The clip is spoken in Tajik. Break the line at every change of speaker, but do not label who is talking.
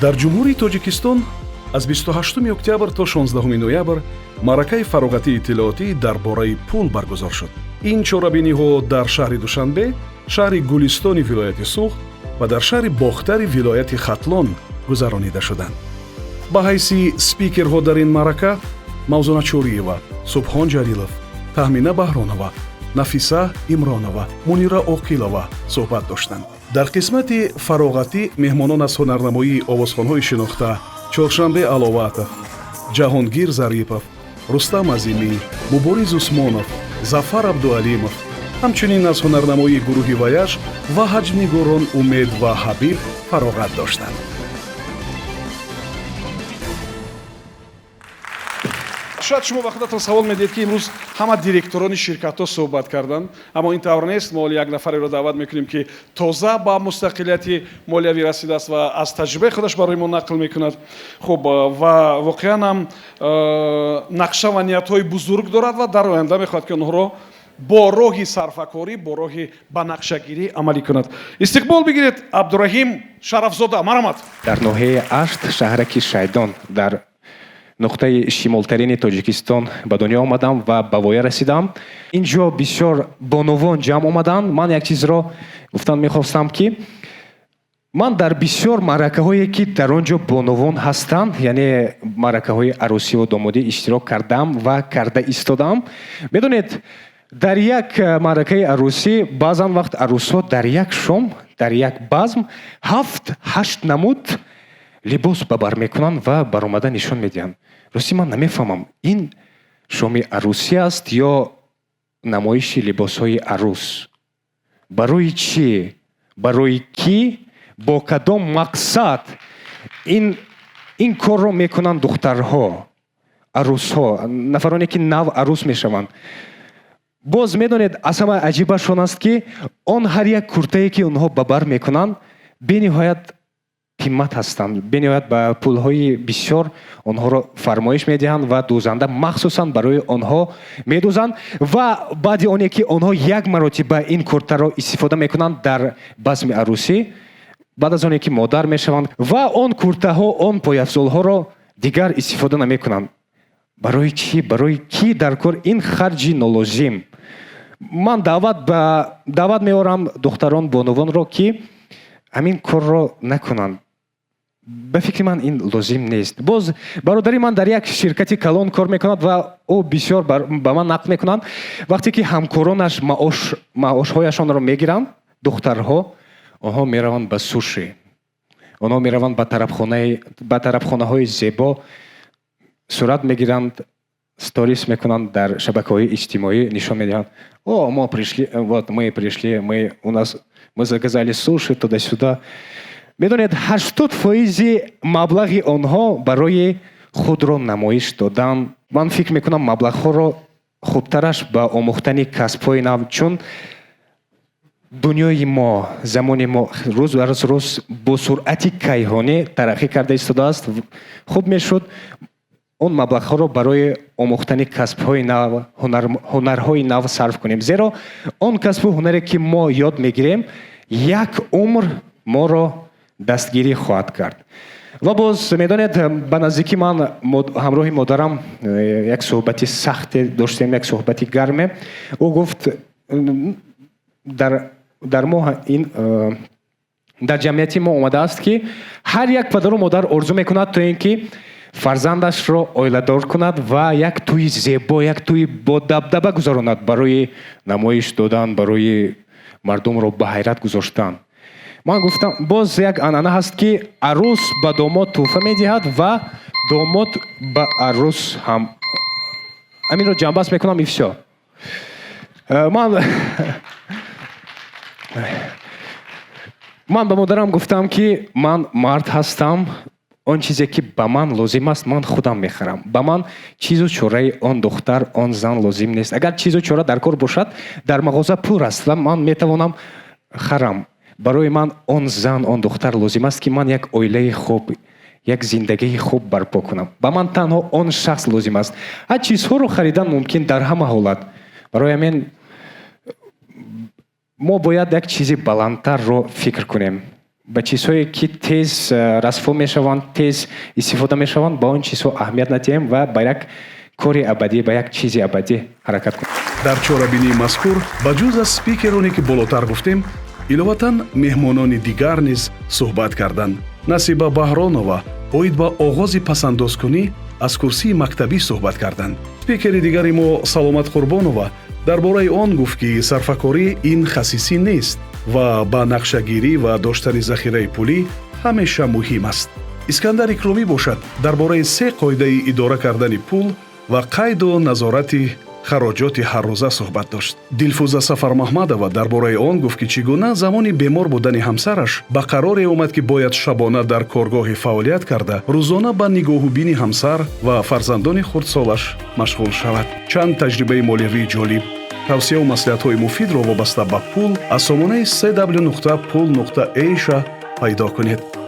Дар Ҷумҳурии Тоҷикистон аз 28 октябр то 16 ноябр маъракаи фароғатии иттилоотӣ дар бораи пул баргузор шуд. Ин чорабиниҳо дар шаҳри Душанбе, шаҳри Гулистони вилояти Суғд ва дар шаҳри Бохтари вилояти Хатлон гузаронида шуданд. Ба ҳайси спикерҳо дар ин маърака Мавзуна Чориева, Субҳон Ҷалилов, Таҳмина Баҳронова, Нафиса Имронова, Мунира Оқилова суҳбат доштанд. Дар қисмати фароғатӣ меҳмонон аз ҳунарнамоии овозхонҳои шинохта Чоршанбе Аловатов, Ҷаҳонгир Зарипов, Рустам Азимӣ, Мубориз Усмонов, Зафар Абдуалимов, ҳамчунин аз ҳунарнамоии гурӯҳи Ваяш ва ҳаҷвнигорон Умед ва Ҳабиб фароғат доштанд. Шояд шумо ба худатон савол медиҳед, ки имрӯз ҳама директорони ширкатҳо суҳбат карданд, аммо ин тавр нест. Мо ҳоли як нафареро даъват мекунем, ки тоза ба мустақилияти молиявӣ расидааст ва аз таҷрибаи худаш барои мо нақл мекунад. Хуб, ва воқеан ҳам нақша ва ниятҳои бузург дорад ва дар оянда мехоҳад, ки онҳоро бо роҳи сарфакорӣ, бо роҳи ба нақшагирӣ амалӣ кунад. Истиқбол бигиред, Абдураҳим Шарафзода, марҳамат.
Дар ноҳияи Ашт, шаҳраки Шайдон, дар нуқтаи шимолтарини Тоҷикистон ба дунё омадам ва ба воя расидам. Ин ҷо бисёр бонувон ҷамъ омаданд. Ман як чизро гуфтан мехостам, ки ман дар бисёр маъракаҳое, ки дар он ҷо бонувон ҳастанд, яъне маъракаҳои арӯсиву домодӣ, иштирок кардам ва карда истодам. Медонед, дар як маъракаи арӯсӣ баъзан вақт арӯсҳо дар як шом, дар як базм ҳафт ҳашт намуд либос ба бар мекунанд ва баромада нишон медиҳанд. Ростӣ, ман намефаҳмам, ин шоми арӯсӣ аст ё намоиши либосҳои арӯс. Барои чӣ, барои кӣ, бо кадом мақсад ин корро мекунанд духтарҳо, арӯсҳо, нафароне, ки нав арӯс мешаванд? Боз медонед, аз ҳама аҷибаш он аст, ки он ҳар як куртае, ки онҳо ба бар мекунанд, бениҳоят қимат ҳастанд, бениҳоят ба пулҳои бисёр онҳоро фармоиш медиҳанд ва дӯзанда махсусан барои онҳо медӯзанд. Ва баъди оне ки онҳо як маротиба ин куртаро истифода мекунанд дар базми арӯсӣ, баъд аз оне ки модар мешаванд, ва он куртаҳо, он пойафзолҳоро дигар истифода намекунанд. Барои чӣ, барои кӣ дар кор ин харҷи нолозим? Ман даъват меорам духтарон, бонувонро, ки ҳамин корро накунанд. Ба фикри ман, ин лозим нест. Боз бародари ман дар як ширкати калон кор мекунад ва ӯ бисёр ба ман нақл мекунанд, вақте ки ҳамкоронаш маошҳояшонро мегиранд, духтарҳо, онҳо мераванд ба суши, онҳо мераванд ба тарабхонаҳои зебо, сурат мегиранд, сторис мекунанд, дар шабакаҳои иҷтимоӣ нишон медиҳанд: «О, мо пришли, вот мы пришли, мы у нас мы заказали суши», туда-сюда. Медонед, 80 фоизи маблағи онҳо барои худро намоиш додан. Ман фикр мекунам, маблағҳоро хубтараш ба омӯхтани касбҳои нав, чун дунёи мо, замони мо рӯз аз рӯз бо суръати кайҳонӣ тараққӣ карда истодааст. Хуб мешуд он маблағҳоро барои омӯхтани касбҳои нав, ҳунарҳои нав сарф кунем, зеро он касбу ҳунаре, ки мо ёд мегирем, як умр моро дастгирӣ хоҳад кард. Ва боз медонед, ба наздикӣ ман ҳамроҳи модарам як суҳбати сахте доштем, як суҳбати гарме. Ӯ гуфт: Дар мо ин дар ҷамъияти мо омадааст, ки ҳар як падару модар орзу мекунад, то ин ки фарзандашро оиладор кунад ва як тӯи зебо, як тӯи бодабдаба гузаронад барои намоиш додан, барои мардумро ба ҳайрат гузоштан». Ман гуфтам, боз як анъана ҳаст, ки арӯс ба домод тӯҳфа медиҳад ва домод ба арӯс ҳам. Ҳаминро ҷамъбаст мекунам, и всё. Ман ба модарам гуфтам, ки ман мард ҳастам, он чизе, ки ба ман лозим аст, ман худам мехарам. Ба ман чизу чораи он духтар, он зан лозим нест. Агар чизу чора дар кор бошад, дар мағоза пур аст ва ман метавонам харам. Барои ман он зан, он духтар лозим аст, ки ман як оилаи хуб, як зиндагии хуб барпо кунам. Ба ман танҳо он шахс лозим аст, ҳар чизҳоро харидан мумкин дар ҳама ҳолат. Барои ҳамин мо бояд як чизи баландтарро фикр кунем. Ба чизҳое, ки тез расво мешаванд, тез истифода мешаванд, ба он чизҳо аҳамият надиҳем ва ба як кори абадӣ, ба як чизи абадӣ ҳаракат кунем.
Дар чорабинии мазкур, ба ҷуз аз спикероне, ки болотар гуфтем, иловатан меҳмонони дигар низ суҳбат карданд. Насиба Баҳронова оид ба оғози пасандозкунӣ аз курсии мактабӣ суҳбат карданд. Спикери дигари мо, Саломат Қурбонова, дар бораи он гуфт, ки сарфакорӣ ин хасисӣ нест ва ба нақшагирӣ ва доштани захираи пулӣ ҳамеша муҳим аст. Искандар Икромӣ бошад, дар бораи се қоидаи идора кардани пул ва қайду назорати хароҷоти ҳаррӯза суҳбат дошт. Дилфуза Сафармаҳмадова дар бораи он гуфт, ки чӣ гуна замони бемор будани ҳамсараш ба қароре омад, ки бояд шабона дар коргоҳе фаъолият карда, рӯзона ба нигоҳубини ҳамсар ва фарзандони хурдсолаш машғул шавад. Чанд таҷрибаи молиявии ҷолиб, тавсияву маслиҳатҳои муфидро вобаста ба пул аз сомонаи cw.pul.asia пайдо кунед.